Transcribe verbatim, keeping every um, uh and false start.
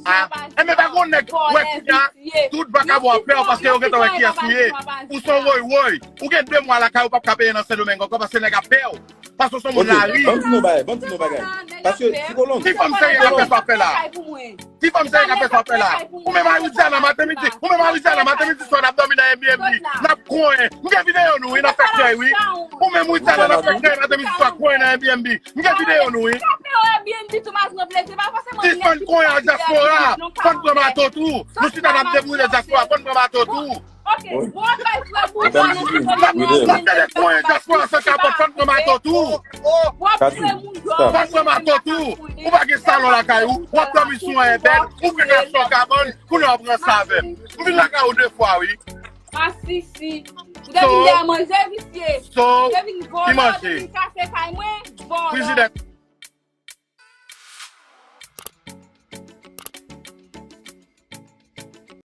Ah, enben pa gon nèg wè kounye a, tout vakabon ap pè w paske yo gentan wè kiyès ou ye. Ou se yon woy woy. Ou gen de mwa lakay ou p ap ka peye nan Sendomeng ankò paske nèg ap pè w. Paske w se yon moun lari. Ban m di nou bagay, ban m di nou bagay. Paske Ti Kolonn, Ki fanm serye k ap fè sa w ap fè la? Ki fanm serye k ap fè sa w ap fè la? Ou menm Aridiana maten midi, ou menm Aridiana maten midi swa n ap dòmi nan Airbnb, n ap konyen. M gen videyo nou wi, n ap fè krèy wi. Ou menm Aridiana n ap fè krèy maten midi swa konyen nan Airbnb. M gen videyo nou wi. Sispann konyen ak dyaspora. Fò n pran mato tou. Nou chita n ap deboule dyaspora. Fò n pran mato tou. N ap tande konyen dyaspora san kapòt. Fò n pran mato tou. Fò n pran mato tou. Ou pa gen salon lakay ou. W ap dòmi sou yon bèd. Ou pran kachon kabann. Kounye a w ap ranse avè m. M vin lakay ou de fwa wi. Masisi. Ou te vin dèyè manje visye. Ou te vin vòlè, ou te vin kase kay mwen. Vòlè. Frizidè.